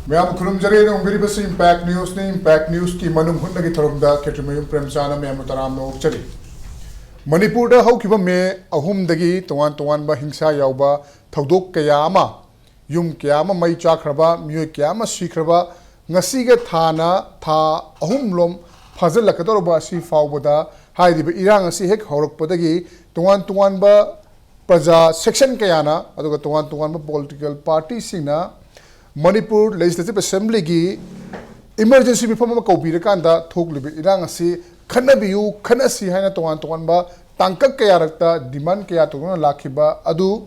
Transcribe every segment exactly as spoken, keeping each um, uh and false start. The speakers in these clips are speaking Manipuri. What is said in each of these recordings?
ꯃꯌꯥꯝ ꯈꯨꯔꯨꯝꯖꯔꯤ꯫ ꯅꯣꯡꯕꯤꯔꯤꯕꯁꯤ Impact Newsꯅꯤ꯫ Impact Newsꯀꯤ ꯃꯅꯨꯡ ꯍꯨꯠꯅꯒꯤ ꯊꯧꯔꯝꯗ ꯈꯦꯇ꯭ꯔꯤꯃꯌꯨꯝ ꯄ꯭ꯔꯦꯝꯆꯥꯟꯅ ꯃꯌꯥꯝꯕꯨ ꯇꯔꯥꯝꯅ ꯑꯣꯛꯆꯔꯤ꯫ ꯃꯅꯤꯄꯨꯔꯗ ꯍꯧꯈꯤꯕ ꯃꯦ ꯑꯍꯨꯝꯗꯒꯤ ꯇꯣꯉꯥꯟ ꯇꯣꯉꯥꯟꯕ ꯍꯤꯡꯁꯥ ꯌꯥꯎꯕ ꯊꯧꯗꯣꯛ ꯀꯌꯥ ꯑꯃ, ꯌꯨꯝ ꯀꯌꯥ ꯑꯃ ꯃꯩ ꯆꯥꯛꯈ꯭ꯔꯕ, ꯃꯤꯑꯣꯏ ꯀꯌꯥ ꯑꯃ ꯁꯤꯈ꯭ꯔꯕ, ꯉꯁꯤꯒ ꯊꯥꯅ ꯊꯥ ꯑꯍꯨꯝꯂꯣꯝ ꯐꯥꯖꯤꯜꯂꯛꯀꯗꯧꯔꯕ ꯑꯁꯤ ꯐꯥꯎꯕꯗ, ꯍꯥꯏꯔꯤꯕ ꯏꯔꯥꯡ ꯑꯁꯤ ꯍꯦꯛ ꯍꯧꯔꯛꯄꯗꯒꯤ ꯇꯣꯉꯥꯟ ꯇꯣꯉꯥꯟꯕ ꯄ꯭ꯔꯖꯥ section ꯀꯌꯥꯅ, ꯑꯗꯨꯒ ꯇꯣꯉꯥꯟ ꯇꯣꯉꯥꯟꯕ political partyꯁꯤꯡꯅ ꯃꯅꯤꯄꯨꯔ Legislative Assemblyꯒꯤ emergency ꯃꯤꯐꯝ ꯑꯃ ꯀꯧꯕꯤꯔꯀꯥꯟꯗ ꯊꯣꯛꯂꯤꯕ ꯏꯔꯥꯡ ꯑꯁꯤ ꯈꯟꯅꯕꯤꯌꯨ, ꯈꯟꯅꯁꯤ ꯍꯥꯏꯅ ꯇꯣꯉꯥꯟ ꯇꯣꯉꯥꯟꯕ ꯇꯥꯡꯀꯛ ꯀꯌꯥꯔꯛꯇ demand ꯀꯌꯥ ꯇꯧꯗꯨꯅ ꯂꯥꯛꯈꯤꯕ ꯑꯗꯨ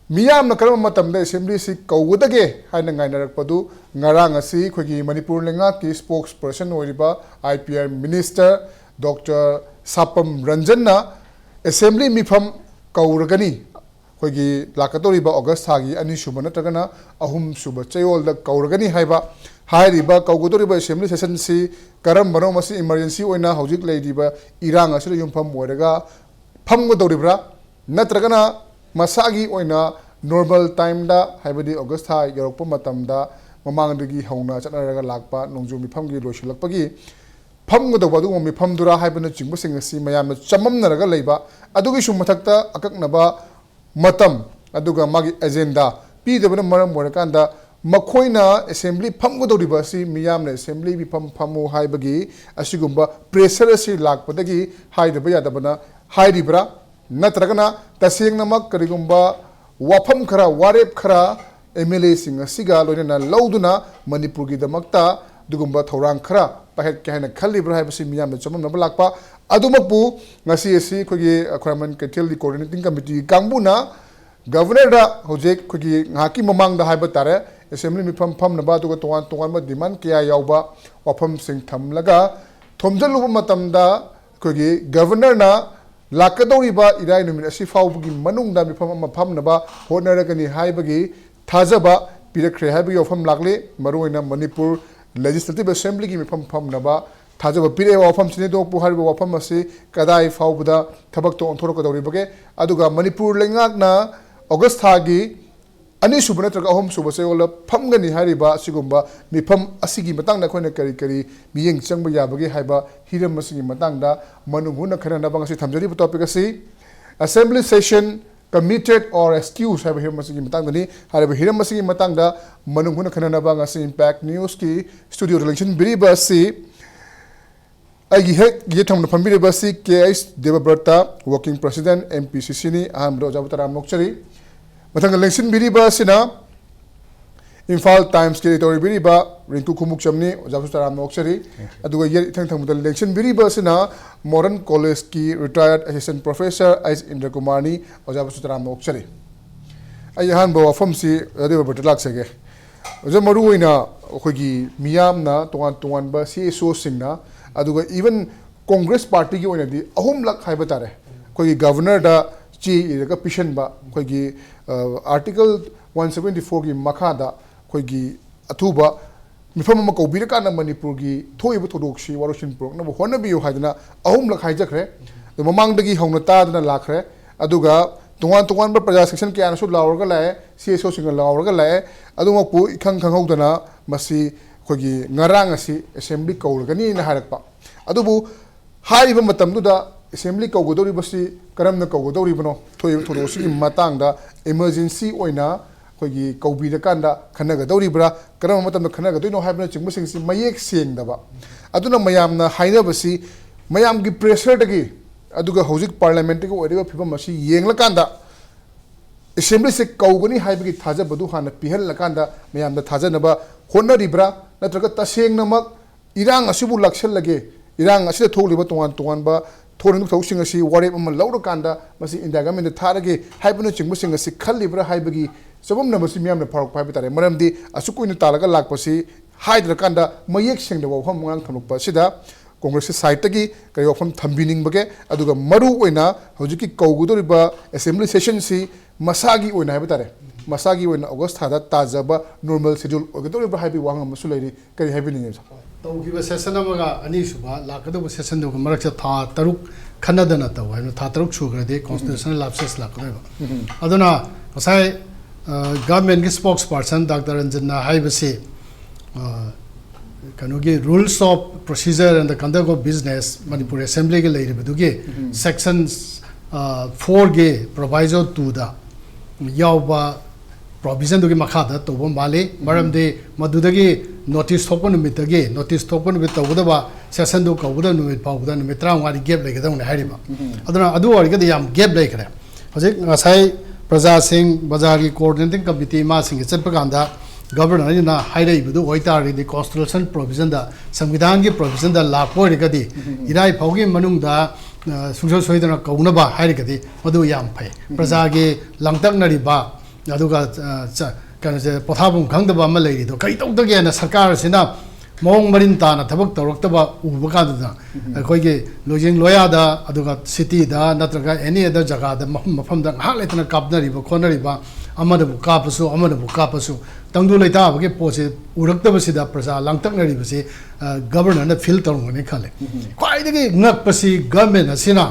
ꯃꯤꯌꯥꯝꯅ ꯀꯔꯝꯕ ꯃꯇꯝꯗ assemblyꯁꯤ ꯀꯧꯒꯗꯒꯦ ꯍꯥꯏꯅ ꯉꯥꯏꯅꯔꯛꯄꯗꯨ, ꯉꯔꯥꯡ ꯑꯁꯤ ꯑꯩꯈꯣꯏꯒꯤ ꯃꯅꯤꯄꯨꯔ ꯂꯩꯉꯥꯛꯀꯤ spokesperson ꯑꯣꯏꯔꯤꯕ I P R minister Doctor ꯁꯥꯄꯝ ꯔꯟꯖꯟꯅ assembly ꯃꯤꯐꯝ ꯀꯧꯔꯒꯅꯤ, ꯑꯩꯈꯣꯏꯒꯤ ꯂꯥꯛꯀꯗꯧꯔꯤꯕ August ꯊꯥꯒꯤ ꯑꯅꯤꯁꯨꯕ ꯅꯠꯇ꯭ꯔꯒꯅ ꯑꯍꯨꯝꯁꯨꯕ ꯆꯌꯣꯜꯗ ꯀꯧꯔꯒꯅꯤ ꯍꯥꯏꯕ, ꯍꯥꯏꯔꯤꯕ ꯀꯧꯒꯗꯧꯔꯤꯕ assembly sessionꯁꯤ ꯀꯔꯝꯕꯅꯣ, ꯃꯁꯤ emergency ꯑꯣꯏꯅ ꯍꯧꯖꯤꯛ ꯂꯩꯔꯤꯕ ꯏꯔꯥꯡ ꯑꯁꯤꯗ ꯌꯨꯝꯐꯝ ꯑꯣꯏꯔꯒ ꯐꯝꯒꯗꯧꯔꯤꯕ꯭ꯔꯥ, ꯅꯠꯇ꯭ꯔꯒꯅ ꯃꯁꯥꯒꯤ ꯑꯣꯏꯅ normal timeꯗ, ꯍꯥꯏꯕꯗꯤ August ꯊꯥ ꯌꯧꯔꯛꯄ ꯃꯇꯝꯗ ꯃꯃꯥꯡꯗꯒꯤ ꯍꯧꯅ ꯆꯠꯅꯔꯒ ꯂꯥꯛꯄ ꯅꯣꯡꯖꯨ ꯃꯤꯐꯝꯒꯤ ꯂꯣꯏꯁꯤꯜꯂꯛꯄꯒꯤ ꯐꯝꯒꯗꯧꯕ ꯑꯗꯨꯒꯨꯝꯕ ꯃꯤꯐꯝꯗꯨꯔꯥ ꯍꯥꯏꯕꯅꯆꯤꯡꯕꯁꯤꯡ ꯑꯁꯤ ꯃꯌꯥꯝꯅ ꯆꯃꯝꯅꯔꯒ ꯂꯩꯕ, ꯑꯗꯨꯒꯤꯁꯨ ꯃꯊꯛꯇ ꯑꯀꯛꯅꯕ ꯃꯇꯝ ꯑꯗꯨꯒ ꯃꯥꯒꯤ agenda ꯄꯤꯗꯕꯅ ꯃꯔꯝ ꯑꯣꯏꯔꯀꯥꯟꯗ ꯃꯈꯣꯏꯅ assembly ꯐꯝꯒꯗꯧꯔꯤꯕ ꯑꯁꯤ ꯃꯤꯌꯥꯝꯅ assembly ꯃꯤꯐꯝ ꯐꯝꯃꯨ ꯍꯥꯏꯕꯒꯤ ꯑꯁꯤꯒꯨꯝꯕ pressure ꯑꯁꯤ ꯂꯥꯛꯄꯗꯒꯤ ꯍꯥꯏꯗꯕ ꯌꯥꯗꯕꯅ ꯍꯥꯏꯔꯤꯕ꯭ꯔꯥ? ꯅꯠꯇ꯭ꯔꯒꯅ ꯇꯁꯦꯡꯅꯃꯛ ꯀꯔꯤꯒꯨꯝꯕ ꯋꯥꯐꯝ ꯈꯔ, ꯋꯥꯔꯦꯞ ꯈꯔ MLAꯁꯤꯡ ꯑꯁꯤꯒ ꯂꯣꯏꯅꯅ ꯂꯧꯗꯨꯅ ꯃꯅꯤꯄꯨꯔꯒꯤꯗꯃꯛꯇ ꯑꯗꯨꯒꯨꯝꯕ ꯊꯧꯔꯥꯡ ꯈꯔ ꯄꯥꯏꯈꯠꯀꯦ ꯍꯥꯏꯅ ꯈꯜꯂꯤꯕ꯭ꯔꯥ ꯍꯥꯏꯕꯁꯤ ꯃꯤꯌꯥꯝꯅ ꯆꯃꯝꯅꯕ ꯂꯥꯛꯄ꯫ ꯑꯗꯨꯃꯛꯄꯨ ꯉꯁꯤ ꯑꯁꯤ ꯑꯩꯈꯣꯏꯒꯤ ꯈ꯭ꯋꯥꯏꯔꯝꯕꯟ ꯀꯩꯊꯦꯜꯒꯤ coordinating committeeꯒꯤ ꯀꯥꯡꯕꯨꯅ governorꯗ ꯍꯧꯖꯤꯛ ꯑꯩꯈꯣꯏꯒꯤ ꯉꯥꯏꯍꯥꯛꯀꯤ ꯃꯃꯥꯡꯗ ꯍꯥꯏꯕ ꯇꯥꯔꯦ, assembly ꯃꯤꯐꯝ ꯐꯝꯅꯕ ꯑꯗꯨꯒ ꯇꯣꯉꯥꯟ ꯇꯣꯉꯥꯟꯕ demand ꯀꯌꯥ ꯌꯥꯎꯕ ꯋꯥꯐꯝꯁꯤꯡ ꯊꯝꯂꯒ ꯊꯣꯝꯖꯤꯜꯂꯨꯕ ꯃꯇꯝꯗ ꯑꯩꯈꯣꯏꯒꯤ governorꯅ ꯂꯥꯛꯀꯗꯧꯔꯤꯕ ꯏꯔꯥꯏ ꯅꯨꯃꯤꯠ ꯑꯁꯤ ꯐꯥꯎꯕꯒꯤ ꯃꯅꯨꯡꯗ ꯃꯤꯐꯝ ꯑꯃ ꯐꯝꯅꯕ ꯍꯣꯠꯅꯔꯒꯅꯤ ꯍꯥꯏꯕꯒꯤ ꯊꯥꯖꯕ ꯄꯤꯔꯛꯈ꯭ꯔꯦ ꯍꯥꯏꯕꯒꯤ ꯋꯥꯐꯝ ꯂꯥꯛꯂꯤ꯫ ꯃꯔꯨꯑꯣꯏꯅ ꯃꯅꯤꯄꯨꯔ Legislative Assemblyꯒꯤ ꯃꯤꯐꯝ ꯐꯝꯅꯕ ꯊꯥꯖꯕ ꯄꯤꯔꯛꯏꯕ ꯋꯥꯐꯝꯁꯤꯅꯤ꯫ ꯑꯗꯨꯕꯨ ꯍꯥꯏꯔꯤꯕ ꯋꯥꯐꯝ ꯑꯁꯤ ꯀꯗꯥꯏ ꯐꯥꯎꯕꯗ ꯊꯕꯛꯇ ꯑꯣꯟꯊꯣꯔꯛꯀꯗꯧꯔꯤꯕꯒꯦ? ꯑꯗꯨꯒ ꯃꯅꯤꯄꯨꯔ ꯂꯩꯉꯥꯛꯅ August ꯊꯥꯒꯤ ꯑꯅꯤꯁꯨꯕ ꯅꯠꯇ꯭ꯔꯒ ꯑꯍꯨꯝꯁꯨꯕ ꯆꯌꯣꯜꯗ ꯐꯝꯒꯅꯤ ꯍꯥꯏꯔꯤꯕ ꯑꯁꯤꯒꯨꯝꯕ ꯃꯤꯐꯝ ꯑꯁꯤꯒꯤ ꯃꯇꯥꯡꯗ ꯑꯩꯈꯣꯏꯅ ꯀꯔꯤ ꯀꯔꯤ ꯃꯤꯠꯌꯦꯡ ꯆꯪꯕ ꯌꯥꯕꯒꯦ ꯍꯥꯏꯕ ꯍꯤꯔꯝ ꯑꯁꯤꯒꯤ ꯃꯇꯥꯡꯗ ꯃꯅꯨꯡ ꯍꯨꯠꯅ ꯈꯟꯅꯅꯕ ꯉꯁꯤ ꯊꯝꯖꯔꯤꯕ topic ꯑꯁꯤ assembly session committed or excused ꯍꯥꯏꯕ ꯍꯤꯔꯝ ꯑꯁꯤꯒꯤ ꯃꯇꯥꯡꯗꯅꯤ꯫ ꯍꯥꯏꯔꯤꯕ ꯍꯤꯔꯝ ꯑꯁꯤꯒꯤ ꯃꯇꯥꯡꯗ ꯃꯅꯨꯡ ꯍꯨꯠꯅ ꯈꯟꯅꯅꯕ ꯉꯁꯤ Impact News ꯀꯤ studio ꯗ ꯂꯦꯡꯁꯤꯟꯕꯤꯔꯤꯕ ꯑꯁꯤ ꯑꯩꯒꯤ ꯍꯦꯛ ꯌꯦꯠ ꯊꯪꯕꯗ ꯐꯝꯕꯤꯔꯤꯕ ꯑꯁꯤ ꯀꯦ H ꯗꯦꯕꯕ꯭ꯔꯇ, working president, M P C C ꯅꯤ꯫ ꯑꯍꯥꯟꯕꯗ ꯑꯣꯖꯥꯕꯨ ꯇꯔꯥꯝꯅ ꯑꯣꯛꯆꯔꯤ꯫ ꯃꯊꯪꯗ ꯂꯦꯡꯁꯤꯟꯕꯤꯔꯤꯕ ꯑꯁꯤꯅ ꯏꯝꯐꯥꯜ ꯇꯥꯏꯝꯁꯀꯤ editor ꯑꯣꯏꯕꯤꯔꯤꯕ ꯔꯤꯡꯀꯨ ꯈꯣꯡꯎꯞꯆꯝꯅꯤ꯫ ꯑꯣꯖꯥꯕꯨꯁꯨ ꯇꯔꯥꯝꯅ ꯑꯣꯛꯆꯔꯤ꯫ ꯑꯗꯨꯒ ꯌꯦꯠ ꯏꯊꯪ ꯊꯪꯕꯗ ꯂꯦꯡꯁꯤꯟꯕꯤꯔꯤꯕ ꯑꯁꯤꯅ Modern College ꯀꯤ retired assistant professor ꯑꯩꯆ ꯏꯟꯗ꯭ꯔ ꯀꯨꯃꯥꯔꯅꯤ꯫ ꯑꯣꯖꯥꯕꯨꯁꯨ ꯇꯔꯥꯝꯅ ꯑꯣꯛꯆꯔꯤ꯫ ꯑꯩ ꯑꯍꯥꯟꯕ ꯋꯥꯐꯝꯁꯤ ꯑꯣꯖꯥ ꯗꯦꯕꯕ꯭ꯔꯇ ꯂꯥꯛꯆꯒꯦ꯫ ꯑꯣꯖꯥ, ꯃꯔꯨ ꯑꯣꯏꯅ ꯑꯩꯈꯣꯏꯒꯤ ꯃꯤꯌꯥꯝꯅ ꯇꯣꯉꯥꯟ ꯇꯣꯉꯥꯟꯕ C S O ꯁꯤꯡꯅ, ꯑꯗꯨꯒ even Congress party ꯒꯤ ꯑꯣꯏꯅꯗꯤ ꯑꯍꯨꯝꯂꯛ ꯍꯥꯏꯕ ꯇꯥꯔꯦ, ꯑꯩꯈꯣꯏꯒꯤ governor ꯗ ꯆꯦ ꯏꯔꯒ ꯄꯤꯁꯟꯕ, ꯑꯩꯈꯣꯏꯒꯤ, ꯑ, Article one seventy four ꯒꯤ ꯃꯈꯥꯗ ꯑꯩꯈꯣꯏꯒꯤ ꯑꯊꯨꯕ ꯃꯤꯐꯝ ꯑꯃ ꯀꯧꯕꯤꯔꯀꯥꯟꯗ ꯃꯅꯤꯄꯨꯔꯒꯤ ꯊꯣꯛꯏꯕ ꯊꯧꯗꯣꯛꯁꯤ ꯋꯥꯔꯣꯏꯁꯤꯟ ꯄꯨꯔꯛꯅꯕ ꯍꯣꯠꯅꯕꯤꯌꯨ ꯍꯥꯏꯗꯅ ꯑꯍꯨꯝꯂꯛ ꯍꯥꯏꯖꯈ꯭ꯔꯦ꯫ ꯑꯗꯣ ꯃꯃꯥꯡꯗꯒꯤ ꯍꯧꯅ ꯇꯥꯗꯅ ꯂꯥꯛꯈ꯭ꯔꯦ꯫ ꯑꯗꯨꯒ ꯇꯣꯉꯥꯟ ꯇꯣꯉꯥꯟꯕ ꯄ꯭ꯔꯖꯥ section ꯀꯌꯥꯅꯁꯨ ꯂꯥꯎꯔꯒ ꯂꯥꯛꯑꯦ, C S O ꯁꯤꯡꯅ ꯂꯥꯎꯔꯒ ꯂꯥꯛꯑꯦ꯫ ꯑꯗꯨꯃꯛꯄꯨ ꯏꯈꯪ ꯈꯪꯍꯧꯗꯅ ꯃꯁꯤ ꯑꯩꯈꯣꯏꯒꯤ ꯉꯔꯥꯡ ꯑꯁꯤ assembly ꯀꯧꯔꯒꯅꯤꯅ ꯍꯥꯏꯔꯛꯄ꯫ ꯑꯗꯨꯕꯨ ꯍꯥꯏꯔꯤꯕ ꯃꯇꯝꯗꯨꯗ assembly ꯀꯧꯒꯗꯧꯔꯤꯕꯁꯤ ꯀꯔꯝꯅ ꯀꯧꯒꯗꯧꯔꯤꯕꯅꯣ? ꯊꯣꯛꯏꯕ ꯊꯧꯗꯣꯛꯁꯤꯒꯤ ꯃꯇꯥꯡꯗ emergency ꯑꯣꯏꯅ ꯑꯩꯈꯣꯏꯒꯤ ꯀꯧꯕꯤꯔꯀꯥꯟꯗ ꯈꯟꯅꯒꯗꯧꯔꯤꯕ꯭ꯔꯥ, ꯀꯔꯝꯕ ꯃꯇꯝꯗ ꯈꯟꯅꯒꯗꯣꯏꯅꯣ ꯍꯥꯏꯕꯅꯆꯤꯡꯕꯁꯤꯡꯁꯤ ꯃꯌꯦꯛ ꯁꯦꯡꯗꯕ꯫ ꯑꯗꯨꯅ ꯃꯌꯥꯝꯅ ꯍꯥꯏꯅꯕꯁꯤ ꯃꯌꯥꯝꯒꯤ pressure ꯗꯒꯤ, ꯑꯗꯨꯒ ꯍꯧꯖꯤꯛ parliament ꯇꯒꯤ ꯑꯣꯏꯔꯤꯕ ꯐꯤꯕꯝ ꯑꯁꯤ ꯌꯦꯡꯂꯀꯥꯟꯗ assembly ꯁꯦ ꯀꯧꯒꯅꯤ ꯍꯥꯏꯕꯒꯤ ꯊꯥꯖꯕꯗꯨ ꯍꯥꯟꯅ ꯄꯤꯍꯜꯂꯀꯥꯟꯗ ꯃꯌꯥꯝꯗ ꯊꯥꯖꯅꯕ ꯍꯣꯠꯅꯔꯤꯕ꯭ꯔꯥ, ꯅꯠꯇ꯭ꯔꯒ ꯇꯁꯦꯡꯅꯃꯛ ꯏꯔꯥꯡ ꯑꯁꯤꯕꯨ ꯂꯥꯛꯁꯜꯂꯒꯦ, ꯏꯔꯥꯡ ꯑꯁꯤꯗ ꯊꯣꯛꯂꯤꯕ ꯇꯣꯉꯥꯟ ꯇꯣꯉꯥꯟꯕ ꯊꯣꯛꯂꯤꯕ ꯊꯧꯗꯣꯛꯁꯤꯡ ꯑꯁꯤ ꯋꯥꯔꯦꯞ ꯑꯃ ꯂꯧꯔꯀꯥꯟꯗ ꯃꯁꯤ India government ꯇ ꯊꯥꯔꯒꯦ ꯍꯥꯏꯕꯅꯆꯤꯡꯕꯁꯤꯡ ꯑꯁꯤ ꯈꯜꯂꯤꯕ꯭ꯔꯥ ꯍꯥꯏꯕꯒꯤ ꯆꯃꯝꯅꯕꯁꯤ ꯃꯤꯌꯥꯝꯅ ꯐꯥꯎꯔꯛꯄ ꯍꯥꯏꯕ ꯇꯥꯔꯦ꯫ ꯃꯔꯝꯗꯤ ꯑꯁꯨꯛ ꯀꯨꯏꯅ ꯇꯥꯜꯂꯒ ꯂꯥꯛꯄꯁꯤ ꯍꯥꯏꯗ꯭ꯔꯀꯥꯟꯗ ꯃꯌꯦꯛ ꯁꯦꯡꯗꯕ ꯋꯥꯐꯝ ꯑꯃ ꯉꯥꯡ ꯊꯝꯂꯛꯄ ꯑꯁꯤꯗ Congress ꯀꯤ side ꯇꯒꯤ ꯀꯔꯤ ꯋꯥꯐꯝ ꯊꯝꯕꯤꯅꯤꯡꯕꯒꯦ? ꯑꯗꯨꯒ ꯃꯔꯨ ꯑꯣꯏꯅ ꯍꯧꯖꯤꯛꯀꯤ ꯀꯧꯒꯗꯧꯔꯤꯕ assembly session ꯁꯤ ꯃꯁꯥꯒꯤ ꯑꯣꯏꯅ ꯍꯥꯏꯕ ꯇꯥꯔꯦ, ꯃꯁꯥꯒꯤ ꯑꯣꯏꯅ August ꯊꯥꯗ ꯇꯥꯖꯕ normal schedule ꯑꯣꯏꯒꯗꯧꯔꯤꯕ꯭ꯔꯥ ꯍꯥꯏꯕꯒꯤ ꯋꯥꯍꯪ ꯑꯃꯁꯨ ꯂꯩꯔꯤ꯫ ꯀꯔꯤ ꯍꯥꯏꯕꯤꯅꯤꯡꯉꯤ, sir? ꯇꯧꯈꯤꯕ session ꯑꯃꯒ ꯑꯅꯤꯁꯨꯕ ꯂꯥꯛꯀꯗꯧꯕ session ꯗꯨꯒ ꯃꯔꯛꯇ ꯊꯥ ꯇꯔꯨꯛ ꯈꯟꯅꯗꯅ ꯇꯧ ꯍꯥꯏꯕꯅ, ꯊꯥ ꯇꯔꯨꯛ ꯁꯨꯈ꯭ꯔꯗꯤ constitutional lapses ꯂꯥꯛꯀꯗꯣꯏꯕ꯫ ꯑꯗꯨꯅ ꯉꯁꯥꯏ, ꯒꯚꯔꯟꯃꯦꯟꯒꯤ ꯁ꯭ꯄꯣꯛꯁ ꯄꯥꯔꯁꯟ ꯗꯥꯛꯇꯔ ꯔꯟꯖꯟꯅ ꯍꯥꯏꯕꯁꯤ, ꯑ, ꯀꯩꯅꯣꯒꯤ Rules of Procedure and the Conduct of Business Manipur ꯑꯦꯁꯦꯝꯕ꯭ꯂꯤꯒꯤ ꯂꯩꯔꯤꯕꯗꯨꯒꯤ ꯁꯦꯛꯁꯟ ꯐꯣꯔꯒꯤ ꯄ꯭ꯔꯣꯚꯥꯏꯖꯣ ꯇꯨꯗ ꯌꯥꯎꯕ ꯄ꯭ꯔꯣꯚꯤꯖꯟꯗꯨꯒꯤ ꯃꯈꯥꯗ ꯇꯧꯕ ꯃꯥꯜꯂꯤ꯫ ꯃꯔꯝꯗꯤ ꯃꯗꯨꯗꯒꯤ ꯅꯣꯇꯤꯁ ꯊꯣꯛꯄ ꯅꯨꯃꯤꯠꯇꯒꯤ, ꯅꯣꯇꯤꯁ ꯊꯣꯛꯄ ꯅꯨꯃꯤꯠ ꯇꯧꯒꯗꯕ ꯁꯦꯁꯟꯗꯨ ꯀꯧꯒꯗꯕ ꯅꯨꯃꯤꯠ ꯐꯥꯎꯕꯗ ꯅꯨꯃꯤꯠ ꯇꯔꯥꯃꯉꯥꯗꯤ ꯒꯦꯞ ꯂꯩꯒꯗꯕꯅꯤ ꯍꯥꯏꯔꯤꯕ꯫ ꯑꯗꯨꯅ ꯑꯗꯨ ꯑꯣꯏꯔꯒꯗꯤ ꯌꯥꯝ ꯒꯦꯞ ꯂꯩꯈ꯭ꯔꯦ꯫ ꯍꯧꯖꯤꯛ ꯉꯁꯥꯏ ꯄ꯭ꯔꯖꯥꯁꯤꯡ, ꯕꯖꯥꯔꯒꯤ ꯀꯣꯑꯣꯔꯗꯤꯅꯦꯇꯤꯡ ꯀꯃꯤꯇꯤ ꯏꯃꯥꯁꯤꯡꯒꯤ ꯆꯠꯄ ꯀꯥꯟꯗ ꯒꯚꯔꯅꯔꯅ ꯍꯥꯏꯔꯛꯏꯕꯗꯨ ꯑꯣꯏꯇꯥꯔꯒꯗꯤ, ꯀꯣꯟꯁꯇꯤꯇ꯭ꯌꯨꯁꯟ ꯄ꯭ꯔꯣꯚꯤꯖꯟꯗ, ꯁꯪꯕꯤꯙꯥꯟꯒꯤ ꯄ꯭ꯔꯣꯚꯤꯖꯟꯗ ꯂꯥꯛꯄ ꯑꯣꯏꯔꯒꯗꯤ, ꯏꯔꯥꯏ ꯐꯥꯎꯒꯤ ꯃꯅꯨꯡꯗ, ꯑ, ꯁꯨꯡꯁꯣꯏ ꯁꯣꯏꯗꯅ ꯀꯧꯅꯕ ꯍꯥꯏꯔꯒꯗꯤ ꯃꯗꯨ ꯌꯥꯝ ꯐꯩ꯫ ꯄ꯭ꯔꯖꯥꯒꯤ ꯂꯥꯡꯇꯛꯅꯔꯤꯕ, ꯑꯗꯨꯒ, ꯑ, ꯆ-, ꯀꯩꯅꯣꯁꯦ, ꯄꯣꯊꯥꯐꯝ ꯈꯪꯗꯕ ꯑꯃ ꯂꯩꯔꯤꯗꯣ ꯀꯔꯤ ꯇꯧꯗꯒꯦꯅ ꯁꯔꯀꯥꯔ ꯑꯁꯤꯅ ꯃꯑꯣꯡ ꯃꯔꯤꯟ ꯇꯥꯅ ꯊꯕꯛ ꯇꯧꯔꯛꯇꯕ ꯎꯕ ꯀꯥꯟꯗꯨꯗ, ꯑꯩꯈꯣꯏꯒꯤ ꯂꯣꯏꯖꯤꯡ ꯂꯣꯌꯥꯗ, ꯑꯗꯨꯒ ꯁꯤꯇꯤꯗ, ꯅꯠꯇ꯭ꯔꯒ ꯑꯦꯅꯤ ꯑꯗꯔ ꯖꯒꯥꯗ, ꯃꯐꯝ ꯃꯐꯝꯗ ꯉꯥꯏꯍꯥꯛ ꯂꯩꯇꯅ ꯀꯥꯞꯅꯔꯤꯕ ꯈꯣꯠꯅꯔꯤꯕ, ꯑꯃꯅꯕꯨ ꯀꯥꯞꯄꯁꯨ ꯑꯃꯅꯕꯨ ꯀꯥꯞꯄꯁꯨ, ꯇꯪꯗꯨ ꯂꯩꯇꯥꯕꯒꯤ ꯄꯣꯠꯁꯤ ꯎꯔꯛꯇꯕꯁꯤꯗ ꯄ꯭ꯔꯖꯥ ꯂꯥꯡꯇꯛꯅꯔꯤꯕꯁꯤ, ꯑ, ꯒꯚꯔꯅꯔꯅ ꯐꯤꯜ ꯇꯧꯔꯝꯒꯅꯤ ꯈꯜꯂꯦ꯫ ꯈ꯭ꯋꯥꯏꯗꯒꯤ ꯉꯛꯄꯁꯤ ꯒꯚꯔꯟꯃꯦꯟ ꯑꯁꯤꯅ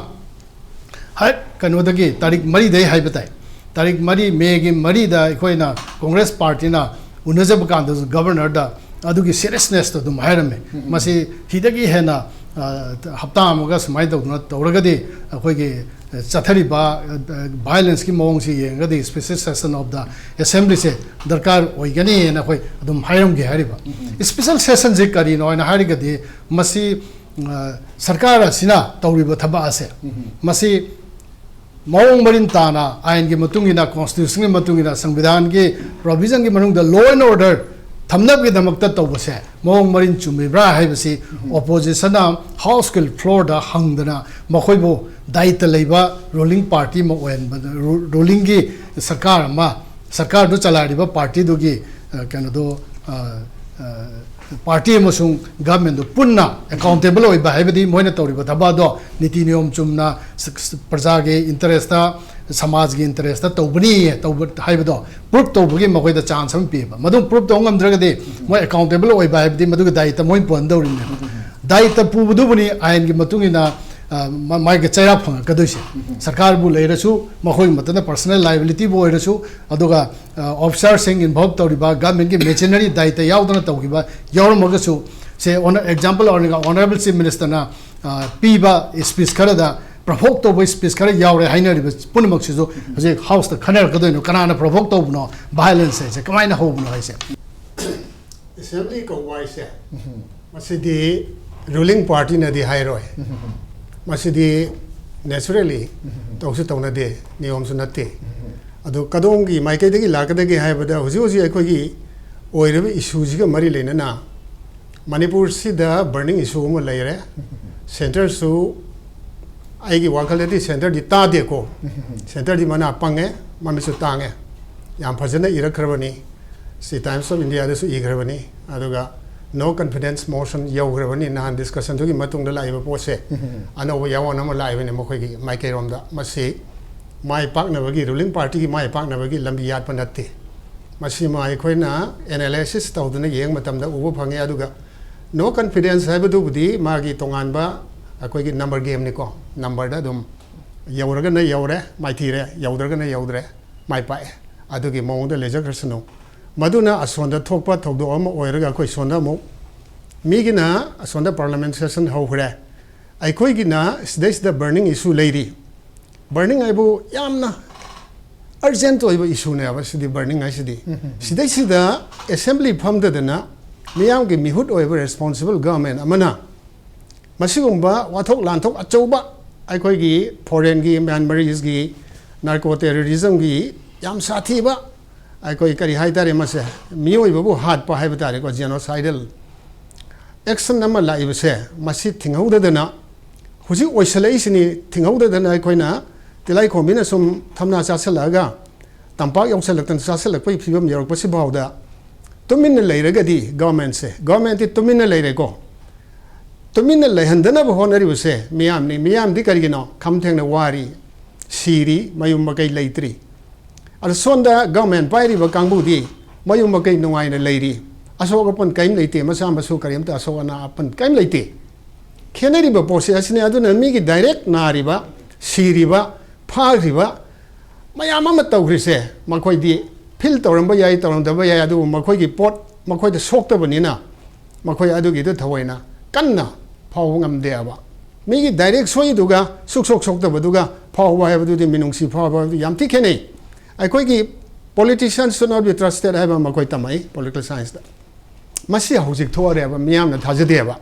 ꯍꯦꯛ ꯀꯩꯅꯣꯗꯒꯤ, ꯇꯥꯔꯤꯛ ꯃꯔꯤꯗꯒꯤ ꯍꯥꯏꯕ ꯇꯥꯏ, ꯇꯥꯔꯤꯛ ꯃꯔꯤ, ꯃꯦꯒꯤ ꯃꯔꯤꯗ ꯑꯩꯈꯣꯏꯅ ꯀꯣꯡꯒ꯭ꯔꯦꯁ ꯄꯥꯔꯇꯤꯅ ꯎꯅꯖꯕ ꯀꯥꯟꯗꯁꯨ ꯒꯚꯔꯅꯔꯗ ꯑꯗꯨꯒꯤ ꯁꯤꯔꯤꯌꯁꯅꯦꯁꯇꯣ ꯑꯗꯨꯝ ꯍꯥꯏꯔꯝꯃꯦ꯫ ꯃꯁꯤ ꯍꯤꯗꯒꯤ ꯍꯦꯟꯅ, ꯑ, ꯍꯞꯇꯥ ꯑꯃꯒ ꯁꯨꯃꯥꯏꯅ ꯇꯧꯗꯅ ꯇꯧꯔꯒꯗꯤ ꯑꯩꯈꯣꯏꯒꯤ, ꯑ, ꯆꯠꯊꯔꯤꯕ, ꯑ, ꯚꯥꯏꯑꯣꯂꯦꯟꯁꯀꯤ ꯃꯑꯣꯡꯁꯤ ꯌꯦꯡꯉꯒꯗꯤ special session of the assemblyꯁꯦ ꯗꯔꯀꯥꯔ ꯑꯣꯏꯒꯅꯤꯅ ꯑꯩꯈꯣꯏ ꯑꯗꯨꯝ ꯍꯥꯏꯔꯝꯒꯦ ꯍꯥꯏꯔꯤꯕ꯫ ꯏꯁꯄꯤꯁꯦꯜ ꯁꯦꯁꯟꯁꯦ ꯀꯔꯤꯅꯣ ꯍꯥꯏꯅ ꯍꯥꯏꯔꯒꯗꯤ, ꯃꯁꯤ, ꯑ, ꯁꯔꯀꯥꯔ ꯑꯁꯤꯅ ꯇꯧꯔꯤꯕ ꯊꯕꯛ ꯑꯁꯦ, ꯃꯁꯤ ꯃꯑꯣꯡ ꯃꯔꯤꯟ ꯇꯥꯅ, ꯑꯥꯏꯟꯒꯤ ꯃꯇꯨꯡ ꯏꯟꯅ, ꯀꯣꯟꯁꯇꯤꯇ꯭ꯌꯨꯁꯟꯒꯤ ꯃꯇꯨꯡ ꯏꯟꯅ, ꯁꯪꯕꯤꯙꯥꯟꯒꯤ ꯄ꯭ꯔꯣꯚꯤꯖꯟꯒꯤ ꯃꯅꯨꯡꯗ law and order ꯊꯝꯅꯕꯒꯤꯗꯃꯛꯇ ꯇꯧꯕꯁꯦ ꯃꯑꯣꯡ ꯃꯔꯤꯟ ꯆꯨꯝꯃꯤꯕ꯭ꯔꯥ ꯍꯥꯏꯕꯁꯤ ꯑꯣꯄꯣꯖꯤꯁꯟꯅ ꯍꯥꯎꯁꯀꯤ ꯐ꯭ꯂꯣꯔꯗ ꯍꯪꯗꯅ ꯃꯈꯣꯏꯕꯨ ꯗꯥꯌꯤꯠꯇ ꯂꯩꯕ ꯔꯨꯂꯤꯡ ꯄꯥꯔꯇꯤ ꯑꯃ ꯑꯣꯏꯍꯟꯕ, ꯔꯨ-, ꯔꯨꯂꯤꯡꯒꯤ ꯁꯔꯀꯥꯔ ꯑꯃ, ꯁꯔꯀꯥꯔꯗꯨ ꯆꯂꯥꯏꯔꯤꯕ ꯄꯥꯔꯇꯤꯗꯨꯒꯤ, ꯑ, ꯀꯩꯅꯣꯗꯣ, ꯑ, ꯑ, ꯄꯥꯔꯇꯤ ꯑꯃꯁꯨꯡ ꯒꯚꯔꯟꯃꯦꯟꯗꯨ ꯄꯨꯟꯅ ꯑꯦꯀꯥꯎꯟꯇꯦꯕꯜ ꯑꯣꯏꯕ ꯍꯥꯏꯕꯗꯤ ꯃꯣꯏꯅ ꯇꯧꯔꯤꯕ ꯊꯕꯛ ꯑꯗꯣ ꯅꯤꯇꯤ ꯅꯤꯌꯣꯝ ꯆꯨꯝꯅ ꯁ-, ꯁ-, ꯄ꯭ꯔꯖꯥꯒꯤ ꯏꯟꯇꯔꯦꯁꯇ, ꯁꯃꯥꯖꯒꯤ ꯏꯟꯇꯔꯦꯁꯇ ꯇꯧꯕꯅꯤ ꯇꯧꯕ ꯍꯥꯏꯕꯗꯣ ꯄ꯭ꯔꯨꯞ ꯇꯧꯕꯒꯤ ꯃꯈꯣꯏꯗ ꯆꯥꯟꯁ ꯑꯃ ꯄꯤꯌꯦꯕ꯫ ꯃꯗꯨ ꯄ꯭ꯔꯨꯞ ꯇꯧꯕ ꯉꯝꯗ꯭ꯔꯒꯗꯤ ꯃꯣꯏ ꯑꯦꯀꯥꯎꯟꯇꯦꯕꯜ ꯑꯣꯏꯕ ꯍꯥꯏꯕꯗꯤ ꯃꯗꯨꯒꯤ ꯗꯥꯌꯤꯠꯇ ꯃꯣꯏ ꯄꯨꯍꯟꯗꯧꯔꯤꯕꯅꯦꯕ꯫ ꯗꯥꯌꯤꯠꯇ ꯄꯨꯕꯗꯨꯕꯨꯅꯤ ꯑꯥꯏꯟꯒꯤ ꯃꯇꯨꯡ ꯏꯟꯅ ꯑ, ꯃ-, ꯃꯥꯒꯤ ꯆꯩꯔꯥꯛ ꯐꯪꯉꯛꯀꯗꯣꯏꯁꯦ꯫ ꯁꯔꯀꯥꯔꯕꯨ ꯂꯩꯔꯁꯨ, ꯃꯈꯣꯏꯒꯤ ꯃꯇꯝꯗ personal liabilityꯕꯨ ꯑꯣꯏꯔꯁꯨ, ꯑꯗꯨꯒ, ꯑ, officerꯁꯤꯡ involve ꯇꯧꯔꯤꯕ, governmentꯀꯤ machinery ꯗꯥꯏꯇ ꯌꯥꯎꯗꯅ ꯇꯧꯈꯤꯕ ꯌꯥꯎꯔꯝꯃꯒꯁꯨ, ꯁꯦ, ꯑꯣꯅ-, example ꯑꯣꯏꯔꯒ Honourable Chief Ministerꯅ, ꯑ, ꯄꯤꯕ speech ꯈꯔꯗ provoke ꯇꯧꯕ speech ꯈꯔ ꯌꯥꯎꯔꯦ ꯍꯥꯏꯅꯔꯤꯕ ꯄꯨꯝꯅꯃꯛꯁꯤꯁꯨ ꯍꯧꯖꯤꯛ Houseꯇ ꯈꯟꯅꯔꯛꯀꯗꯣꯏꯅꯣ, ꯀꯅꯥꯅ provoke ꯇꯧꯕꯅꯣ, violence ꯍꯥꯏꯁꯦ ꯀꯃꯥꯏꯅ ꯍꯧꯕꯅꯣ ꯍꯥꯏꯁꯦ꯫ Assembly ꯀꯧꯕ ꯍꯥꯏꯁꯦ, ꯃꯁꯤꯗꯤ ruling partyꯅꯗꯤ ꯍꯥꯏꯔꯣꯏ, ꯃꯁꯤꯗꯤ naturally ꯇꯧꯁꯨ ꯇꯧꯅꯗꯦ, ꯅꯤꯌꯣꯝꯁꯨ ꯅꯠꯇꯦ꯫ ꯑꯗꯣ ꯀꯗꯣꯝꯒꯤ ꯃꯥꯏꯀꯩꯗꯒꯤ ꯂꯥꯛꯀꯗꯒꯦ ꯍꯥꯏꯕꯗ, ꯍꯧꯖꯤꯛ ꯍꯧꯖꯤꯛ ꯑꯩꯈꯣꯏꯒꯤ ꯑꯣꯏꯔꯤꯕ issueꯁꯤꯒ ꯃꯔꯤ ꯂꯩꯅꯅ ꯃꯅꯤꯄꯨꯔꯁꯤꯗ burning issue ꯑꯃ ꯂꯩꯔꯦ꯫ Centreꯁꯨ, ꯑꯩꯒꯤ ꯋꯥꯈꯜꯗꯗꯤ centreꯗꯤ ꯇꯥꯗꯦꯀꯣ, centreꯗꯤ ꯃꯅꯥ ꯄꯪꯉꯦ, ꯃꯃꯤꯠꯁꯨ ꯇꯥꯡꯉꯦ꯫ ꯌꯥꯝ ꯐꯖꯅ ꯏꯔꯛꯈ꯭ꯔꯕꯅꯤ, ꯁꯤ Times of Indiaꯗꯁꯨ ꯏꯈ꯭ꯔꯕꯅꯤ꯫ ꯑꯗꯨꯒ no confidence motion ꯌꯧꯈ꯭ꯔꯕꯅꯤ ꯅꯍꯥꯟ discussionꯗꯨꯒꯤ ꯃꯇꯨꯡꯗ ꯂꯥꯛꯏꯕ ꯄꯣꯠꯁꯦ꯫ ꯑꯅꯧꯕ ꯌꯥꯑꯣꯟ ꯑꯃ ꯂꯥꯛꯏꯕꯅꯤ ꯃꯈꯣꯏꯒꯤ ꯃꯥꯏꯀꯩꯔꯣꯝꯗ꯫ ꯃꯁꯤ ꯃꯥꯏ ꯄꯥꯛꯅꯕꯒꯤ, ruling partyꯒꯤ ꯃꯥꯏ ꯄꯥꯛꯅꯕꯒꯤ ꯂꯝꯕꯤ ꯌꯥꯠꯄ ꯅꯠꯇꯦ꯫ ꯃꯁꯤꯃ ꯑꯩꯈꯣꯏꯅ analysis ꯇꯧꯗꯨꯅ ꯌꯦꯡꯕ ꯃꯇꯝꯗ ꯎꯕ ꯐꯪꯉꯦ꯫ ꯑꯗꯨꯒ no confidence ꯍꯥꯏꯕꯗꯨꯕꯨꯗꯤ ꯃꯥꯒꯤ ꯇꯣꯉꯥꯟꯕ ꯑꯩꯈꯣꯏꯒꯤ number gameꯅꯤꯀꯣ꯫ Numberꯗ ꯑꯗꯨꯝ ꯌꯧꯔꯒꯅ ꯌꯧꯔꯦ, ꯃꯥꯏꯊꯤꯔꯦ, ꯌꯧꯗ꯭ꯔꯒꯅ ꯌꯧꯗ꯭ꯔꯦ, ꯃꯥꯏ ꯄꯥꯛꯑꯦ꯫ ꯑꯗꯨꯒꯤ ꯃꯑꯣꯡꯗ ꯂꯩꯖꯈ꯭ꯔꯁꯅꯨ꯫ ꯃꯗꯨꯅ ꯑꯁꯣꯟꯗ ꯊꯣꯛꯄ ꯊꯧꯗꯣꯛ ꯑꯃ ꯑꯣꯏꯔꯒ ꯑꯩꯈꯣꯏ ꯁꯣꯝꯗ ꯑꯃꯨꯛ, ꯃꯤꯒꯤꯅ ꯑꯁꯣꯝꯗ parliament session ꯍꯧꯈ꯭ꯔꯦ, ꯑꯩꯈꯣꯏꯒꯤꯅ ꯁꯤꯗꯩꯁꯤꯗ burning issue ꯂꯩꯔꯤ꯫ Burning ꯍꯥꯏꯕꯨ ꯌꯥꯝꯅ urgent ꯑꯣꯏꯕ issueꯅꯦꯕ ꯁꯤꯗꯤ, burning ꯍꯥꯏꯁꯤꯗꯤ꯫ ꯁꯤꯗꯩꯁꯤꯗ assembly ꯐꯝꯗꯗꯅ ꯃꯤꯌꯥꯝꯒꯤ ꯃꯤꯍꯨꯠ ꯑꯣꯏꯕ responsible government ꯑꯃꯅ ꯃꯁꯤꯒꯨꯝꯕ ꯋꯥꯊꯣꯛ ꯂꯥꯟꯊꯣꯛ ꯑꯆꯧꯕ, ꯑꯩꯈꯣꯏꯒꯤ foreignꯒꯤ, Myanmarꯒꯤ narco terrorismꯒꯤ ꯌꯥꯝ ꯁꯥꯊꯤꯕ, ꯑꯩꯈꯣꯏ ꯀꯔꯤ ꯍꯥꯏꯇꯥꯔꯦ, ꯃꯁꯦ ꯃꯤꯑꯣꯏꯕꯕꯨ ꯍꯥꯠꯄ ꯍꯥꯏꯕ ꯇꯥꯔꯦꯀꯣ, genocidal action ꯑꯃ ꯂꯥꯛꯏꯕꯁꯦ, ꯃꯁꯤ ꯊꯤꯡꯍꯧꯗꯗꯅ, ꯍꯧꯖꯤꯛ ꯑꯣꯏꯁꯜꯂꯛꯏꯁꯤꯅꯤ, ꯊꯤꯡꯍꯧꯗꯗꯅ ꯑꯩꯈꯣꯏꯅ ꯇꯤꯂꯥꯏꯈꯣꯝꯕꯤꯅ ꯁꯨꯝ ꯊꯝꯅꯥ ꯆꯥꯁꯤꯜꯂꯛꯑꯒ ꯇꯝꯄꯥꯛ ꯌꯧꯁꯜꯂꯛꯇꯅ ꯆꯥꯁꯤꯜꯂꯛꯄꯒꯤ ꯐꯤꯕꯝ ꯌꯧꯔꯛꯄꯁꯤ ꯐꯥꯎꯗ ꯇꯨꯃꯤꯟꯅ ꯂꯩꯔꯒꯗꯤ governmentꯁꯦ, governmentꯇꯤ ꯇꯨꯃꯤꯟꯅ ꯂꯩꯔꯦꯀꯣ, ꯇꯨꯃꯤꯟꯅ ꯂꯩꯍꯟꯗꯅꯕ ꯍꯣꯠꯅꯔꯤꯕꯁꯦ ꯃꯤꯌꯥꯝꯅꯤ꯫ ꯃꯤꯌꯥꯝꯗꯤ ꯀꯔꯤꯒꯤꯅꯣ? ꯈꯝ ꯊꯦꯡꯅ ꯋꯥꯔꯤ, ꯁꯤꯔꯤ, ꯃꯌꯨꯝ ꯃꯀꯩ ꯂꯩꯇ꯭ꯔꯤ꯫ ꯑꯗ ꯁꯣꯝꯗ government ꯄꯥꯏꯔꯤꯕ ꯀꯥꯡꯕꯨꯗꯤ ꯃꯌꯨꯝ ꯃꯀꯩ ꯅꯨꯡꯉꯥꯏꯅ ꯂꯩꯔꯤ, ꯑꯁꯣꯛ ꯑꯄꯟ ꯀꯔꯤꯝ ꯂꯩꯇꯦ, ꯃꯆꯥ ꯃꯁꯨ ꯀꯔꯤꯝꯇ ꯑꯁꯣꯛ ꯑꯅꯥ ꯑꯄꯟ ꯀꯔꯤꯝ ꯂꯩꯇꯦ꯫ ꯈꯦꯠꯅꯔꯤꯕ ꯄꯣꯠꯁꯦ ꯑꯁꯤꯅꯤ꯫ ꯑꯗꯨꯅ ꯃꯤꯒꯤ ꯗꯥꯏꯔꯦꯛ ꯅꯥꯔꯤꯕ, ꯁꯤꯔꯤꯕ, ꯐꯥꯈ꯭ꯔꯤꯕ ꯃꯌꯥꯝ ꯑꯃ ꯇꯧꯈ꯭ꯔꯤꯁꯦ, ꯃꯈꯣꯏꯗꯤ ꯐꯤꯜ ꯇꯧꯔꯝꯕ ꯌꯥꯏ, ꯇꯧꯔꯝꯗꯕ ꯌꯥꯏ, ꯑꯗꯨꯕꯨ ꯃꯈꯣꯏꯒꯤ ꯄꯣꯠ ꯃꯈꯣꯏꯗ ꯁꯣꯛꯇꯕꯅꯤꯅ ꯃꯈꯣꯏ ꯑꯗꯨꯒꯤꯗꯨ ꯊꯑꯣꯏꯅ ꯀꯟꯅ ꯐꯥꯎꯕ ꯉꯝꯗꯦꯕ꯫ ꯃꯤꯒꯤ ꯗꯥꯏꯔꯦꯛ ꯁꯣꯏꯗꯨꯒ ꯁꯨꯛꯁꯣꯛ ꯁꯣꯛꯇꯕꯗꯨꯒ ꯐꯥꯎꯕ ꯍꯥꯏꯕꯗꯨꯗꯤ ꯃꯤꯅꯨꯡꯁꯤ ꯐꯥꯎꯕ ꯍꯥꯏꯕꯗꯨ ꯌꯥꯝ ꯊꯤ ꯈꯦꯠꯅꯩ꯫ ꯑꯩꯈꯣꯏꯒꯤ politicians should not be trusted ꯍꯥꯏꯕ ꯑꯃ ꯑꯩꯈꯣꯏ ꯇꯝꯃꯛꯏ political scienceꯇ꯫ ꯃꯁꯤ ꯍꯧꯖꯤꯛ ꯊꯣꯛꯑꯔꯦꯕ, ꯃꯤꯌꯥꯝꯅ ꯊꯥꯖꯗꯦꯕ꯫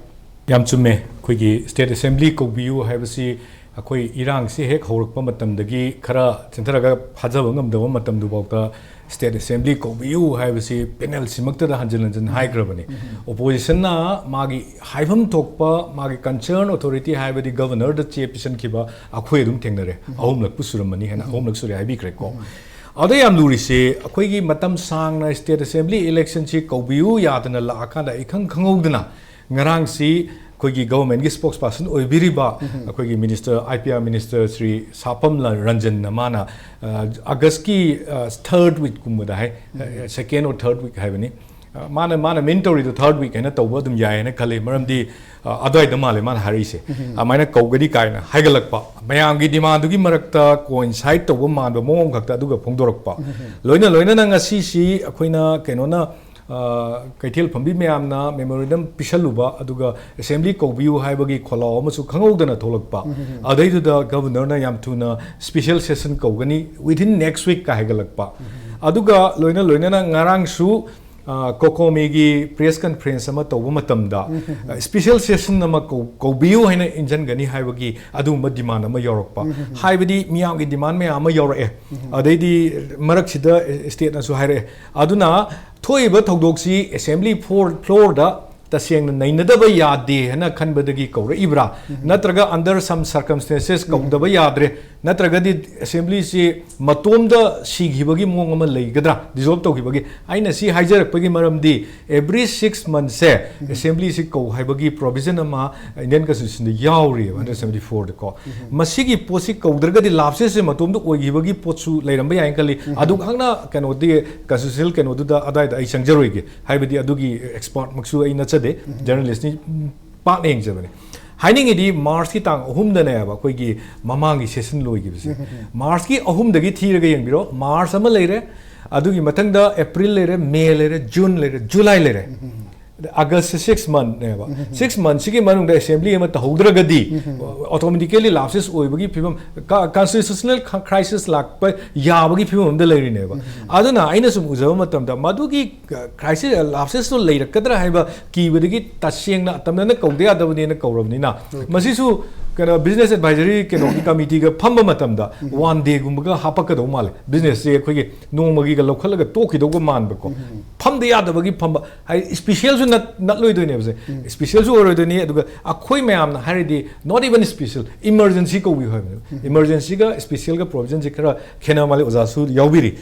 ꯌꯥꯝ ꯆꯨꯝꯃꯦ꯫ ꯑꯩꯈꯣꯏꯒꯤ state assembly ꯀꯧꯕꯤꯌꯨ ꯍꯥꯏꯕꯁꯤ ꯑꯩꯈꯣꯏ ꯏꯔꯥꯡꯁꯤ ꯍꯦꯛ ꯍꯧꯔꯛꯄ ꯃꯇꯝꯗꯒꯤ ꯈꯔ ꯆꯦꯟꯊꯔꯒ ꯐꯥꯖꯕ ꯉꯝꯗꯕ ꯃꯇꯝꯗꯨꯐꯥꯎꯗ state assembly ꯀꯧꯕꯤꯌꯨ ꯍꯥꯏꯕꯁꯤ ꯄꯦꯅꯦꯜꯁꯤꯃꯛꯇꯗ ꯍꯟꯖꯤꯟ ꯍꯟꯖꯤꯟ ꯍꯥꯏꯈ꯭ꯔꯕꯅꯤ꯫ Oppositionꯅ ꯃꯥꯒꯤ ꯍꯥꯏꯐꯝ ꯊꯣꯛꯄ ꯃꯥꯒꯤ concern authority ꯍꯥꯏꯕꯗꯤ governorꯗ ꯆꯦ ꯄꯤꯁꯟꯈꯤꯕ ꯑꯩꯈꯣꯏ ꯑꯗꯨꯝ ꯊꯦꯡꯅꯔꯦ꯫ ꯑꯍꯨꯝꯂꯛꯄꯨ ꯁꯨꯔꯝꯃꯅꯤ ꯍꯥꯏꯅ ꯑꯍꯨꯝꯂꯛ ꯁꯨꯔꯦ ꯍꯥꯏꯕꯤꯈ꯭ꯔꯦꯀꯣ꯫ ꯑꯗ ꯌꯥꯝ ꯂꯨꯔꯤꯁꯦ, ꯑꯩꯈꯣꯏꯒꯤ ꯃꯇꯝ ꯁꯥꯡꯅ state assembly electionꯁꯤ ꯀꯧꯕꯤꯌꯨ ꯌꯥꯗꯅ ꯂꯥꯛꯑꯀꯥꯟꯗ ꯑꯩ ꯈꯪ ꯈꯪꯍꯧꯗꯅ ꯉꯔꯥꯡꯁꯤ ꯑꯩꯈꯣꯏꯒꯤ governmentꯀꯤ spokesperson ꯑꯣꯏꯕꯤꯔꯤꯕ ꯑꯩꯈꯣꯏꯒꯤ minister, I P R minister Shri ꯁꯥꯄꯝ ꯔꯟꯖꯟꯅ ꯃꯥꯅ, ꯑ, Augustꯀꯤ, ꯑ, third weekꯀꯨꯝꯕꯗ high, second or third week ꯍꯥꯏꯕꯅꯤ꯫ ꯑ, ꯃꯥꯅ, ꯃꯥꯅ mean ꯇꯧꯔꯤꯗꯣ third week ꯍꯥꯏꯅ ꯇꯧꯕ ꯑꯗꯨꯝ ꯌꯥꯏ ꯍꯥꯏꯅ ꯈꯜꯂꯤ, ꯃꯔꯝꯗꯤ, ꯑ, ꯑꯗꯨꯋꯥꯏꯗ ꯃꯥꯜꯂꯦ ꯃꯥꯅ ꯍꯥꯏꯔꯛꯏꯁꯦ꯫ ꯑꯗꯨꯃꯥꯏꯅ ꯀꯧꯒꯅꯤ ꯀꯥꯏꯅ ꯍꯥꯏꯒꯠꯂꯛꯄ, ꯃꯌꯥꯝꯒꯤ demandꯗꯨꯒꯤ ꯃꯔꯛꯇ coincide ꯇꯧꯕ ꯃꯥꯟꯕ ꯃꯑꯣꯡ ꯈꯛꯇ ꯑꯗꯨꯒ ꯐꯣꯡꯗꯣꯔꯛꯄ꯫ ꯂꯣꯏꯅ ꯂꯣꯏꯅꯅ ꯉꯁꯤꯁꯤ ꯑꯩꯈꯣꯏꯅ ꯀꯩꯅꯣꯅ, ꯑ, ꯀꯩꯊꯦꯜ ꯐꯝꯕꯤ ꯃꯌꯥꯝꯅ memorandum ꯄꯤꯁꯜꯂꯨꯕ, ꯑꯗꯨꯒ assembly ꯀꯧꯕꯤꯌꯨ ꯍꯥꯏꯕꯒꯤ ꯈꯣꯜꯂꯥꯎ ꯑꯃꯁꯨ ꯈꯪꯍꯧꯗꯅ ꯊꯣꯛꯂꯛꯄ꯫ ꯑꯗꯩꯗꯨꯗ governorꯅ ꯌꯥꯝ ꯊꯨꯅ special session ꯀꯧꯒꯅꯤ, within next week ꯀ ꯍꯥꯏꯒꯠꯂꯛꯄ꯫ ꯑꯗꯨꯒ ꯂꯣꯏꯅ ꯂꯣꯏꯅꯅ ꯉꯔꯥꯡꯁꯨ, ꯑ, COCOMIꯒꯤ press conference ꯑꯃ ꯇꯧꯕ ꯃꯇꯝꯗ, ꯑ, special session ꯑꯃ ꯀꯧ-, ꯀꯧꯕꯤꯌꯨ ꯍꯥꯏꯅ ꯏꯟꯖꯟꯒꯅꯤ ꯍꯥꯏꯕꯒꯤ ꯑꯗꯨꯒꯨꯝꯕ demand ꯑꯃ ꯌꯥꯎꯔꯛꯄ꯫ ꯍꯥꯏꯕꯗꯤ ꯃꯤꯌꯥꯝꯒꯤ demand ꯃꯌꯥꯝ ꯑꯃ ꯌꯥꯎꯔꯛꯑꯦ꯫ ꯑꯗꯩꯗꯤ ꯃꯔꯛꯁꯤꯗ stateꯅꯁꯨ ꯍꯥꯏꯔꯛꯑꯦ꯫ ꯑꯗꯨꯅ ꯊꯣꯛꯏꯕ ꯊꯧꯗꯣꯛꯁꯤ assembly floor, floorꯗ ꯇꯁꯦꯡꯅ ꯅꯩꯅꯗꯕ ꯌꯥꯗꯦ ꯍꯥꯏꯅ ꯈꯟꯕꯗꯒꯤ ꯀꯧꯔꯛꯏꯕ꯭ꯔꯥ? ꯅꯠꯇ꯭ꯔꯒ under some circumstances ꯀꯧꯗꯕ ꯌꯥꯗ꯭ꯔꯦ? ꯅꯠꯇ꯭ꯔꯒꯗꯤ assemblyꯁꯤ ꯃꯇꯣꯝꯗ ꯁꯤꯈꯤꯕꯒꯤ ꯃꯑꯣꯡ ꯑꯃ ꯂꯩꯒꯗ꯭ꯔꯥ, dissolve ꯇꯧꯈꯤꯕꯒꯤ? ꯑꯩꯅ ꯁꯤ ꯍꯥꯏꯖꯔꯛꯄꯒꯤ ꯃꯔꯝꯗꯤ every six monthsꯁꯦ assemblyꯁꯤ ꯀꯧ ꯍꯥꯏꯕꯒꯤ provision ꯑꯃ Indian constitutionꯗ ꯌꯥꯎꯔꯤꯑꯕ, hundred seventy fourꯗꯀꯣ꯫ ꯃꯁꯤꯒꯤ ꯄꯣꯠꯁꯤ ꯀꯧꯗ꯭ꯔꯒꯗꯤ lapsesꯁꯦ ꯃꯇꯣꯝꯗ ꯑꯣꯏꯈꯤꯕꯒꯤ ꯄꯣꯠꯁꯨ ꯂꯩꯔꯝꯕ ꯌꯥꯏꯅ ꯈꯜꯂꯤ꯫ ꯑꯗꯨꯈꯛꯅ ꯀꯩꯅꯣꯗꯤ constitutional ꯀꯩꯅꯣꯗꯨꯗ ꯑꯗꯥꯏꯗ ꯑꯩ ꯆꯪꯖꯔꯣꯏꯒꯦ, ꯍꯥꯏꯕꯗꯤ ꯑꯗꯨꯒꯤ expertꯃꯛꯁꯨ ꯑꯩ ꯅꯠꯆꯗꯦ, journalistꯅꯤ, ꯄꯥꯛꯅ ꯌꯦꯡꯖꯕꯅꯤ꯫ ꯍꯥꯏꯅꯤꯡꯉꯤꯗꯤ ꯃꯥꯔꯁꯀꯤ ꯇꯥꯡ ꯑꯍꯨꯝꯗꯅꯦꯕ ꯑꯩꯈꯣꯏꯒꯤ ꯃꯃꯥꯡꯒꯤ ꯁꯦꯁꯟ ꯂꯣꯏꯈꯤꯕꯁꯦ꯫ ꯃꯥꯔꯁꯀꯤ ꯑꯍꯨꯝꯗꯒꯤ ꯊꯤꯔꯒ ꯌꯦꯡꯕꯤꯔꯣ, ꯃꯥꯔꯁ ꯑꯃ ꯂꯩꯔꯦ, ꯑꯗꯨꯒꯤ ꯃꯊꯪꯗ ꯑꯦꯄ꯭ꯔꯤꯜ ꯂꯩꯔꯦ, ꯃꯦ ꯂꯩꯔꯦ, ꯖꯨꯟ ꯂꯩꯔꯦ, ꯖꯨꯂꯥꯏ ꯂꯩꯔꯦ꯫ ꯑꯥꯒꯁꯁꯦ ꯁꯤꯛꯁ ꯃꯟꯊꯅꯦꯕ꯫ ꯁꯤꯛꯁ ꯃꯟꯊꯁꯤꯒꯤ ꯃꯅꯨꯡꯗ ꯑꯦꯁꯦꯝꯕ꯭ꯂꯤ ꯑꯃ ꯇꯧꯍꯧꯗ꯭ꯔꯒꯗꯤ ꯑꯣꯇꯣꯃꯦꯇꯤꯀꯦꯂꯤ ꯂꯥꯞꯁꯦꯁ ꯑꯣꯏꯕꯒꯤ ꯐꯤꯕꯝ, ꯀꯟꯁꯇꯤꯇ꯭ꯌꯨꯁꯅꯦꯜ ꯀ꯭ꯔꯥꯏꯁꯤꯁ ꯂꯥꯛꯄ ꯌꯥꯕꯒꯤ ꯐꯤꯕꯝ ꯑꯃꯗ ꯂꯩꯔꯤꯅꯦꯕ꯫ ꯑꯗꯨꯅ ꯑꯩꯅ ꯁꯨꯝ ꯎꯖꯕ ꯃꯇꯝꯗ ꯃꯗꯨꯒꯤ ꯀ꯭ꯔꯥꯏꯁꯤꯁ, ꯂꯥꯞꯁꯦꯁꯇꯣ ꯂꯩꯔꯛꯀꯗ꯭ꯔꯥ ꯍꯥꯏꯕ ꯀꯤꯕꯗꯒꯤ ꯇꯁꯦꯡꯅ ꯑꯇꯝꯅꯅ ꯀꯧꯗ ꯌꯥꯗꯕꯅꯦꯅ ꯀꯧꯔꯕꯅꯤꯅ꯫ ꯃꯁꯤꯁꯨ ꯀꯩꯅꯣ, ꯕꯤꯖꯤꯅꯦꯁ ꯑꯦꯗꯚꯥꯏꯖꯔꯤ ꯀꯩꯅꯣꯒꯤ ꯀꯃꯤꯇꯤꯒ ꯐꯝꯕ ꯃꯇꯝꯗ ꯋꯥꯟ ꯗꯦꯒꯨꯝꯕꯒ ꯍꯥꯞꯄꯛꯀꯗꯧ ꯃꯥꯜꯂꯦ꯫ ꯕꯤꯖꯤꯅꯦꯁꯁꯦ ꯑꯩꯈꯣꯏꯒꯤ ꯅꯣꯡꯃꯒꯤꯒ ꯂꯧꯈꯠꯂꯒ ꯇꯣꯛꯈꯤꯗꯧꯕ ꯃꯥꯟꯕꯀꯣ꯫ ꯐꯝꯗ ꯌꯥꯗꯕꯒꯤ ꯐꯝꯕ ꯍꯥꯏꯗꯤ ꯁ꯭ꯄꯤꯁꯦꯜꯁꯨ ꯅꯠ-, ꯅꯠꯂꯣꯏꯗꯣꯏꯅꯦꯕꯁꯦ꯫ ꯁ꯭ꯄꯤꯁꯦꯜꯁꯨ ꯑꯣꯏꯔꯣꯏꯗꯣꯏꯅꯤ, ꯑꯗꯨꯒ ꯑꯩꯈꯣꯏ ꯃꯌꯥꯝꯅ ꯍꯥꯏꯔꯗꯤ not even special, ꯏꯃꯔꯖꯦꯟꯁꯤ ꯀꯧꯕꯤꯌꯨ ꯍꯥꯏꯕꯅꯦꯕ꯫ ꯏꯃꯔꯖꯦꯟꯁꯤꯒ ꯁ꯭ꯄꯤꯁꯦꯜꯒ ꯄ꯭ꯔꯣꯕꯤꯖꯟꯁꯤ ꯈꯔ ꯈꯦꯠꯅꯕ ꯃꯥꯜꯂꯤ, ꯑꯣꯖꯥꯁꯨ ꯌꯥꯎꯕꯤꯔꯤ꯫